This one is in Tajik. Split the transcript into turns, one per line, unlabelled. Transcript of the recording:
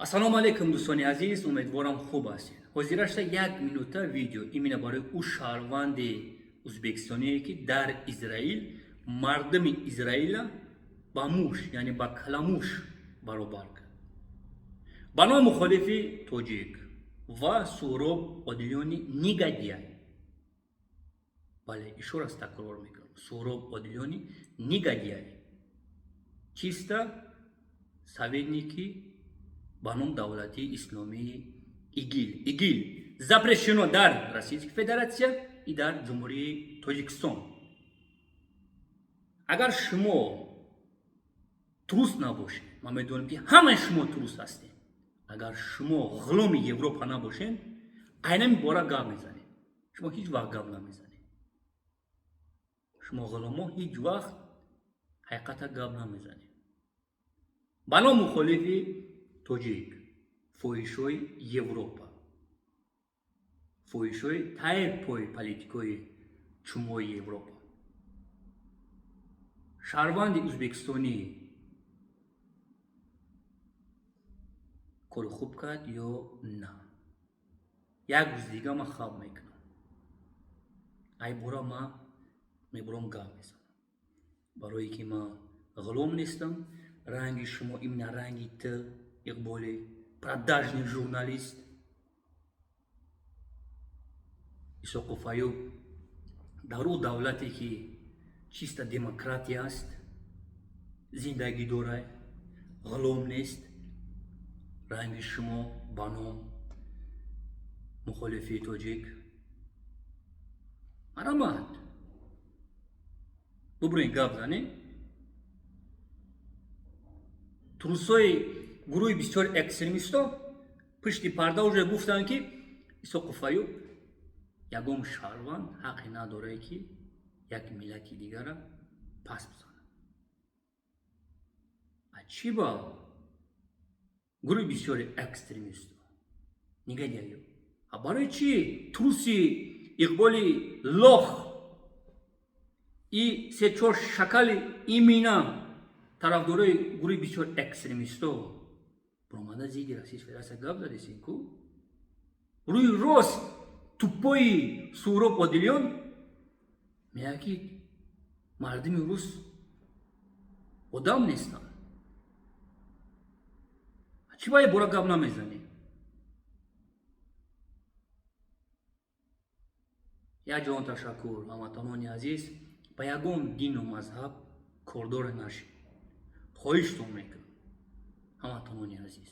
Ассалому алайкум, дӯстони азиз, умедворам, хуб ҳастед. Ҳозирашта як минута видео именно барои ӯ шаҳрванди ӯзбекистоние, ки дар Израил мардуми Израила ба муш, яъне ба каламуш баробар кард, ба ном мухолифи тоҷик ва Суҳроб Одилёни негодяй. Бале, ещё раз такрор мекунам: Суҳроб Одилёни негодяй, чисто советники ба ном давлатии исломии ИГИЛ. ИГИЛ запрещено дар Российской Федерация и дар Ҷумҳурии Тоҷикистон. Агар шумо трус набошед, ман медонам, ки ҳамаи шумо трус ҳастед, агар шумо ғуломи Европа набошед, айнами бора гап мезанед. Шумо ҳеҷ вақт гап намезанед. Шумо ғуломо ҳеҷ вақт ҳақиқата гап намезанед. Ба ном мухолифи тоҷик, фоҳишои Европа, фоҳишои таи пои политикои чумои Европа, шаҳрванди ӯзбекистонӣ кори хуб кард ё на? Як рӯзи дига ман хаб мекунам, ай бора ман мебурам, гап мезанам, барое ки ман ғулом нестам ранги шумо, именно ранги ту, Иқболи продажный журналист Исоқов Аюб. Дар ӯ давлате, ки чиста демократия аст, зиндагӣ дорад, ғулом нест ранги шумо, ба ном мухолифи тоҷик. Марамат, бубурен, гап занем. Трусои гурӯҳи бисёри экстремистҳо пушти парда уже гуфтанд, ки Исоқов Аюб, ягон шаҳрванд ҳаққе надорад, ки як миллати дигара пас бизанад. А чӣ ба гурӯҳи бисёри экстремистҳо, негодяё? А барои чӣ труси Иқболи лох и се-чор шакали имина тарафдорои гурӯҳи бисёр экстремистҳо баромада зидди Российской Федерация гап задесин ку? Рӯи рост тупои Суҳроб Одилён меяд, ки мардуми рус одам нестанд. Чӣ ба бора гап намезанӣ? Як ҷаҳон ташаккур, ҳамватанони азиз. Ба ягон дину мазҳаб кордоре нашед, хоҳиштон мекунам, ҳамватанони азиз.